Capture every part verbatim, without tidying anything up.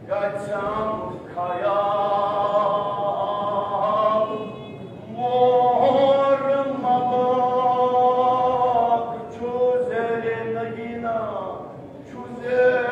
گژھم خیال مور ملک چھُ زیر نگینا، چھُ زیر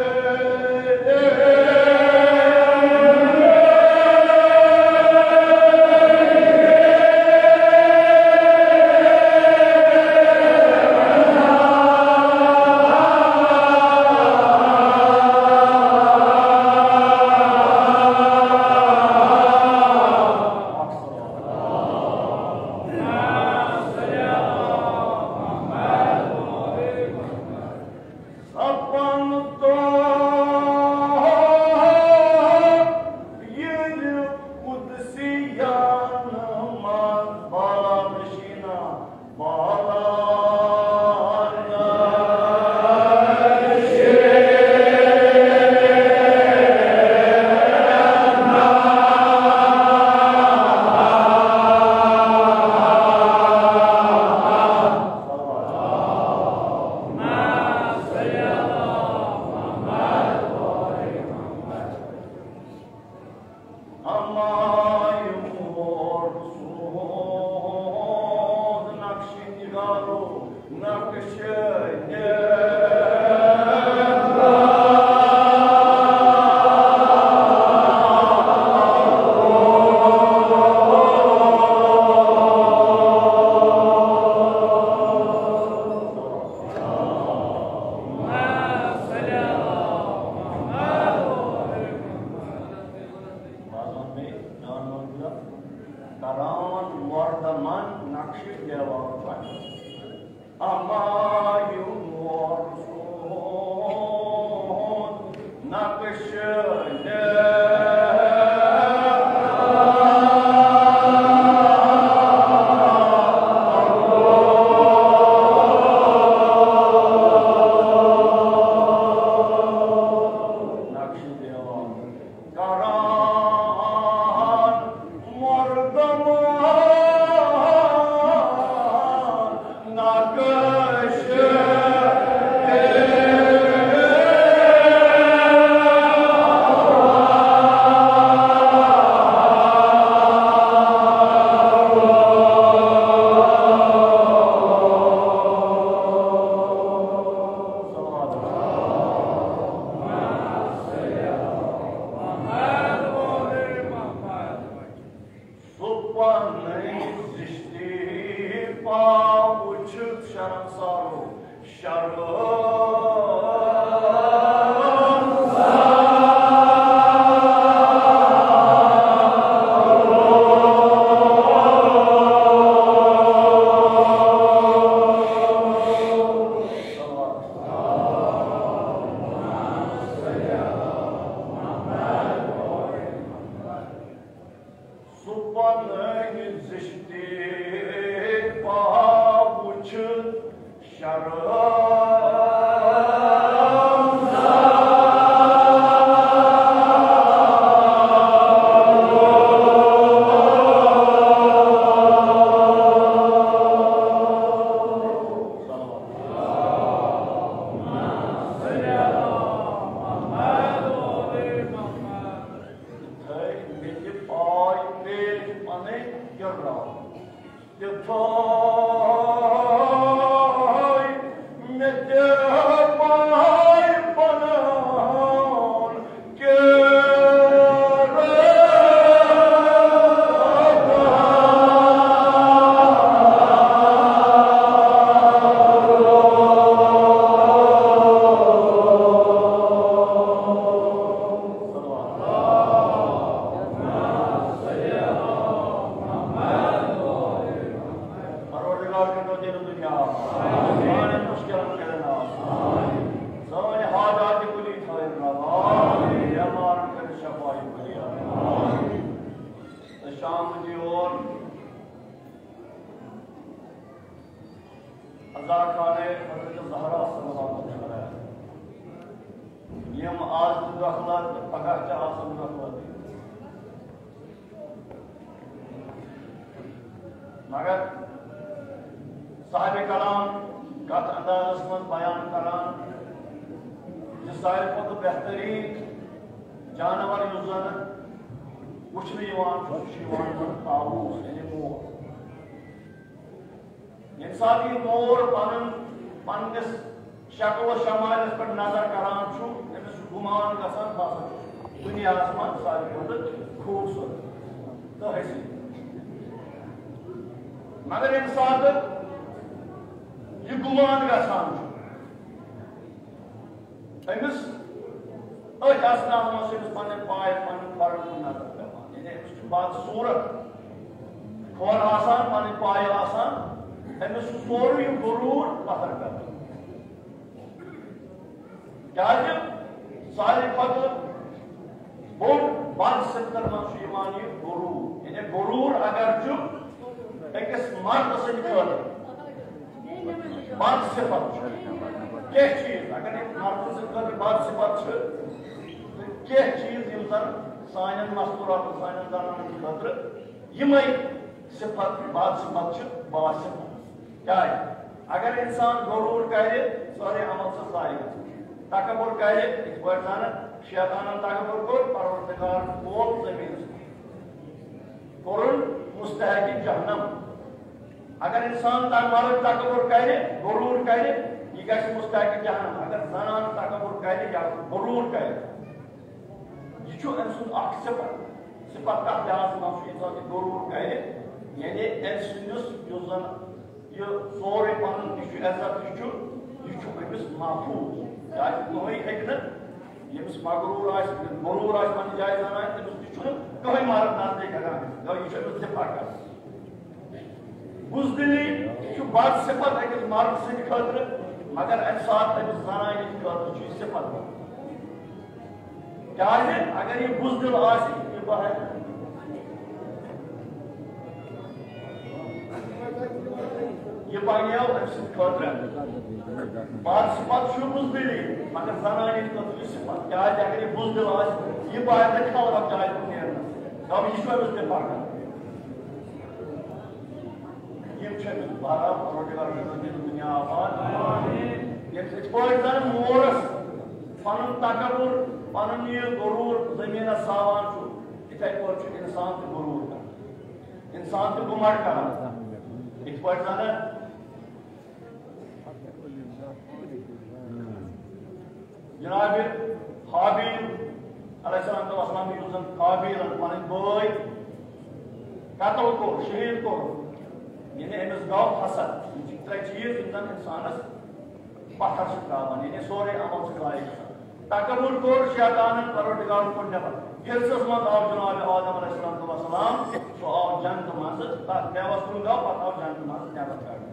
سپن تو ییٚلہِ قدسیان منٛز بالا نشینا، بالا ہمایوں اور سوز نقش نگارو نقش کران وردمن نقش دیوار پر۔ ہمایوں اور سوز نقش نقش دیوار کران مردمان نقش۔ سُہ پنٕنۍ زِشتی پاو وٕچھِتھ شرمسارو، شرم۔ سُہ پنٕنۍ زِشتی پاو وٕچھِتھ شرم۔ مُشکِلَن کٔرِن آسان۔ سٲنۍ حاجات تہِ کُلی تھٲیِن رَب۔ آمین۔ بٮ۪مارَن کٔرِن شفا کُلی۔ آمین۔ أسۍ چھِ آمٕتۍ یور عزا خانہ حضرت زہرا صلوات علیہا، یِم آز تہِ دۄکھٕ لَد، پگاہ تہِ آسَن دۄکھٕ لَد۔ مگر صاحب کلام کتھ اندازس منٛز بیان کران زِ ساروی کھۄتہٕ بہترین جانور یُس زن وٕچھنہٕ یِوان چھُ، سُہ چھُ یِوان طاووس، یعنی مور۔ ییٚمہِ ساتہٕ یہِ مور پنُن، پننِس شکل و شمالس پٮ۪ٹھ نظر کران چھُ، أمِس چھُ گُمان گژھان، بہٕ ہسا چھُس دُنیاہس منٛز ساروی کھۄتہٕ خوٗبصوٗرت تہٕ حسین۔ مگر ییٚمہِ ساتہٕ یہِ گُمان گژھان چھُ، أمِس أتھۍ اثناہس منٛز چھُ أمِس پنٕنٮ۪ن پایَن، پنٕنٮ۪ن کھۄرن کُن نظر پٮ۪وان۔ یعنی أمِس چھُ بدصوٗرت کھۄر آسان، پنٕنۍ پایہِ آسان، أمِس چھُ سورُے یہِ غروٗر پتھر کران۔ کیازِ؟ ساروی کھۄتہٕ بوٚڑ بد صفتن منٛز چھُ یِوان یہِ غروٗر۔ یعنی غروٗر اگر چھُ أکِس مرد سٕنٛدِ خٲطرٕ بد صفت چھُ، کینٛہہ چیٖز اگر أکِس مردٕ سٕنٛدِ خٲطرٕ بد صفت چھِ، تہٕ کینٛہہ چیٖز یِم زن سانٮ۪ن مستوٗراتن، سانٮ۪ن زنانن ہٕنٛدِ خٲطرٕ یِمے صفت، بد صفت چھِ با صفت۔ کیازِ؟ اگر انسان غرور کرِ، سٲرے عمل چھِ ضایع گژھان۔ تکبر کرِ، یِتھ پٲٹھۍ زن شیطانن تکبر کوٚر، پروردگارن کھول زمینس پٮ۪ٹھ، کوٚرُن مستحق جہنم۔ اگر انسان تک-، مرد تکبر کرِ، غرور کرِ، یہِ گژھِ مستحق جہنم۔ اگر زنان تکبر کرِ یا غرور کرِ، یہِ چھُ أمۍ سُنٛد اکھ صفت۔ صفت کتھ لحاظ منٛز چھُ؟ ییٚمہِ ساتہٕ یہِ غرور کرِ، یعنی أمۍ سٕنٛدِس یُس زن یہِ سورُے پنُن تہِ چھُ، عزت تہِ چھُ، یہِ چھُ أمِس محفوٗظ۔ کیازِ کٕہٕنۍ ہیٚکہِ نہٕ، ییٚمِس مغروٗر آسہِ، غرور آسہِ پننہِ جایہِ زنانہِ، تٔمِس تہِ چھُنہٕ کٕہٕنۍ مرد نزدیٖک ہٮ۪کان گٔژھِتھ۔ گوٚو، یہِ چھُ أمِس دِفاع کران۔ بزدلی چھُ بد صفت أکِس مرد سٕنٛدِ خٲطرٕ، مگر اَمہِ ساتہٕ أمِس زنانہِ ہٕنٛدِ خٲطرٕ چھُ یہِ صفت بنان۔ کیازِ؟ اگر یہِ بزدل آسہِ، یہِ بہٕ ہٮ۪کہٕ، یہِ بنیو أمۍ سٕنٛدِ خٲطرٕ بد صفت چھُ بزدلی، مگر زنانہِ ہٕنٛدِ خٲطرٕ چھُ صفت۔ کیازِ؟ اگر یہِ بزدل آسہِ، یہِ بہٕ ہٮ۪کہٕ خلقت جایہِ کُن نیرنس۔ تَوَے یہِ چھُ أمِس دِفاع کران۔ یِم چھِ أمِس بہرحال پروردگار چھُ أمِس دِنہٕ دُنیا آباد۔ ییٚمہِ سۭتۍ پٲٹھۍ زَن مورَس پَنُن تکبر، پَنُن یہِ غرور زٔمیٖنَس ساوان چھُ، یِتھَے پٲٹھۍ چھُ اِنسان تہِ غرور کران۔ اِنسان تہِ گُمَنڈ کران۔ یِتھ پٲٹھۍ زَن جناب حابیل علیہ السلام تو اسلام، یُس زن قابیلن پنٕنۍ بٲے قتل کوٚر، شہید کوٚر، یعنی أمِس گوٚو حسد۔ یِم چھِ ترٛےٚ چیٖز یِم زن انسانس پتھر چھِ تراوان، یعنی سورُے عمل چھُ ضایع گژھان۔ تکبر کوٚر شیطانن پروردگارن کوٚر نٮ۪بر۔ حرصس منٛز آو جناب آدم علیہ السلام تو اسلام، سُہ آو جنتہٕ منٛزٕ، تتھ میوس کُن گوٚو، پتہٕ آو جنتہٕ منٛزٕ نٮ۪بر کڑنہٕ۔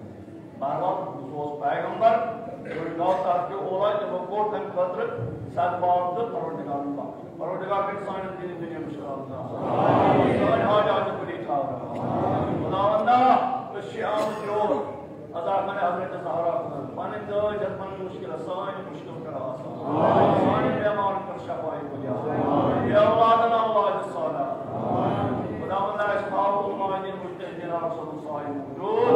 بہرحال، سُہ اوس پیغمبر، وۄنۍ گوٚو تَتھ تہِ اولہ، تِمو کوٚر تَمہِ خٲطرٕ سدباب تہٕ پروردگارُن پاک۔ پروردگار کٔرِنۍ سانٮ۪ن دِنہِ دُنیا مُشکِلاتَن آسان۔ سٲنۍ حاجات تہِ کُلی تھاونہٕ۔ خداوندا، أسۍ چھِ آمٕتۍ یور، عزا خانِ حضرت زہرا خٲطرٕ۔ پَنٕنۍ دٲدۍ ہٮ۪تھ پَنٕنۍ مُشکِلات، سٲنۍ مُشکِل کر آسان۔ سانٮ۪ن بٮ۪مارَن کر شفا کُلیا۔ بے اولادَن اولاد صالح۔ خداوندا، اَسہِ تھاو علماء دین مجتہدین عرب صٲبُن سایہِ موٗجوٗد۔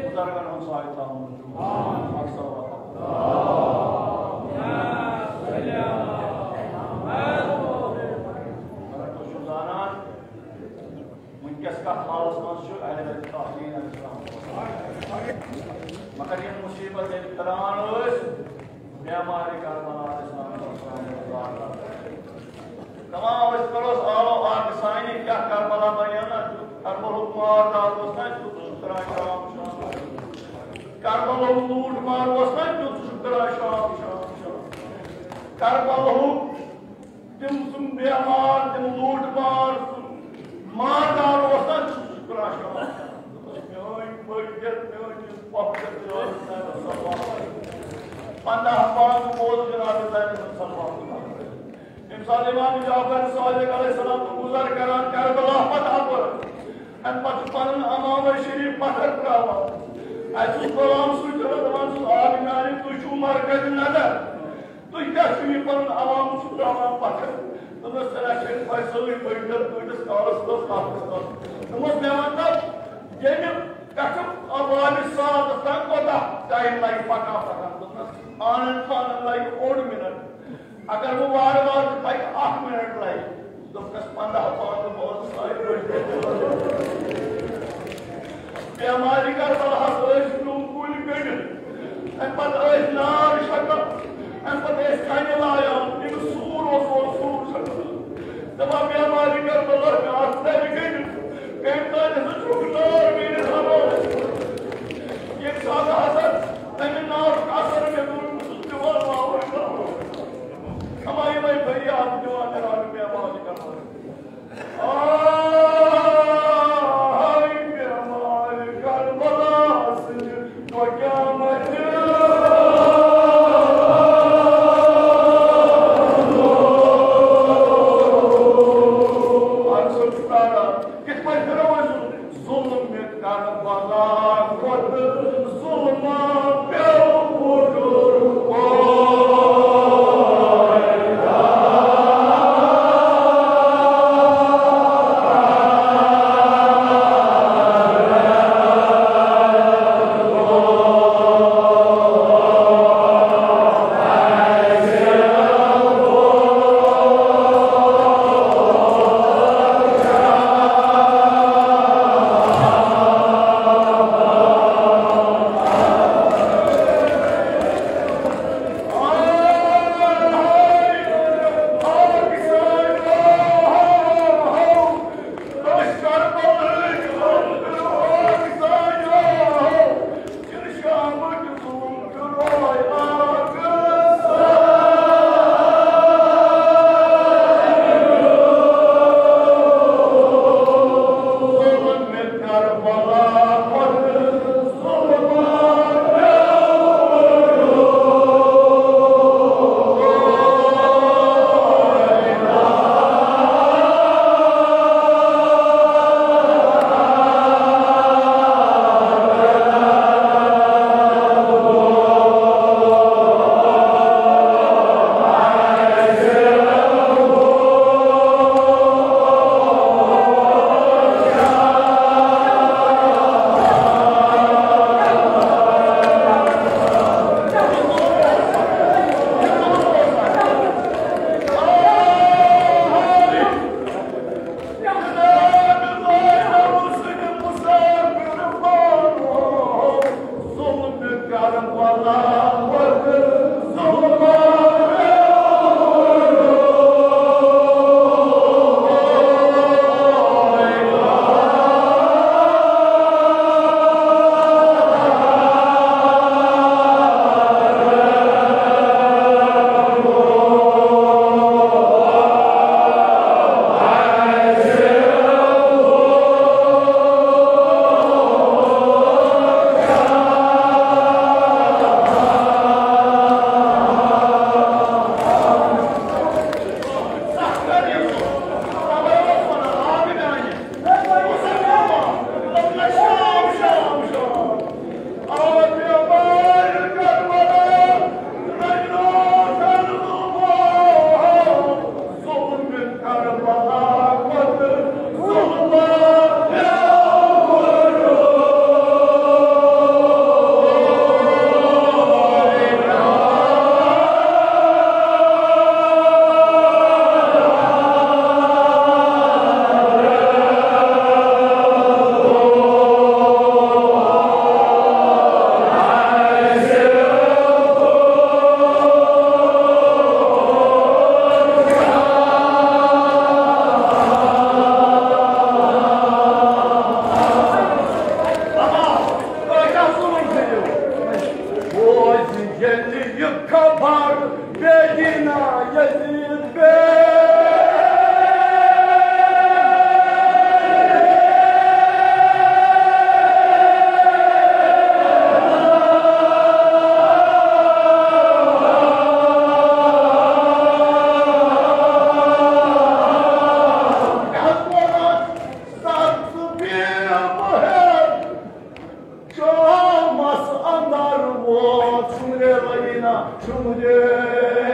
بُزرگن ہُنٛد سایہِ تھاو موٗجوٗد۔ اکھ صلوات۔ مگر تُہۍ چھِو زانان، وٕنکیٚس کتھ حالس منٛز چھُ اہل بیت طاہرین علیہ السلام۔ مگر یِم مُصیبت ییٚلہِ پھِران ٲسۍ، بیمارِ کربلا علیہ السلام۔ تمام أسۍ کرو، آو اکھ سانہِ کیٛاہ کربلا بنیو نا، کربلہُک مار دار اوس نا، تیُتھ چھُ کران شام شام۔ کربلہُک لوٗٹھ مار اوس نا، تیُتھ چھُ کران شام شام شام۔ کربلہُک تِم سُم بیمار، تِم لوٗٹھ مار، سُم مار دار اوس نا، تیُتھ چھُ کران شام شام۔ میٲنۍ بٔڑۍ دٮ۪د، میٲنۍ یُس پۄپھ چھِ، میٲنۍ سایڈَس سۄ پۄپھ۔ پنٛداہ پانٛژھ بوز جناب زین الحسن محمد۔ ییٚمہِ ساتہٕ امام جعفر صادق علیہ السلام گُزر کران کربلا فتح پر، اَمہِ پتہٕ چھُ پنُن امامہ شریف پتھر تراوان۔ اَسہِ اوس غلام سۭتۍ کران، دپان چھُس، "آ میانہِ، تُہۍ چھِو مرکز نظر، تُہۍ کیٛاہ چھِو یہِ پنُن امام چھِو تراوان پتھر؟" دوٚپنَس، "ژےٚ نہ چھےٚ پَے، سٲنۍ بٔڑۍ دۄہ کۭتِس کالس ٲس تَتھ منٛز تَتھ۔" دوٚپمَس، "مےٚ وَن تہٕ، ییٚمہِ پٮ۪ٹھٕ وارِ ساتَس تام کوٗتاہ ٹایم لَگہِ پَکان پَکان؟" دوٚپنَس، "آنَن فانَن لَگہِ اوٚڑ مِنَٹ، اگر وۄنۍ وارٕ وارٕ تہِ پَکہِ، اَکھ مِنَٹ لَگہِ۔" دوٚپنَس، "پنٛداہ پانٛژھ بوز ساے بٔڑۍ دۄہ۔" بیمارِ کربلاہس ٲسۍ نوٗن کُلۍ کٔڑِتھ، اَمہِ پتہٕ ٲسۍ نار چھکان، اَمہِ پتہٕ ٲسۍ کنہِ لایان، ییٚمِس سوٗر اوس، اوس سوٗر چھکان۔ دَپان، "بیمارِ کربلا، مےٚ آسہٕ تَلہِ کٔڑِتھ، کَمہِ تانۍ ہسا چھُکھ نار میٲنِس ہموَس؟" ییٚمہِ ساتہٕ ہسا تَمہِ نارُک اثر مےٚ گوٚو، بہٕ چھُس دِوان واوَے واوَے۔ اَما یِمَے فریاد دِوان کران بیمارِ کربلا۔ آے بیمارِ کربلا سٕنٛدِ قیامتِ۔ اَکھ چھُ تاران، کِتھ پٲٹھۍ پھِرو أسۍ ظُلم؟ ظُلمِ کربلا کھۄتہٕ ظُلمہ پیوٚو بُڈٕ۔ چھُ مجھے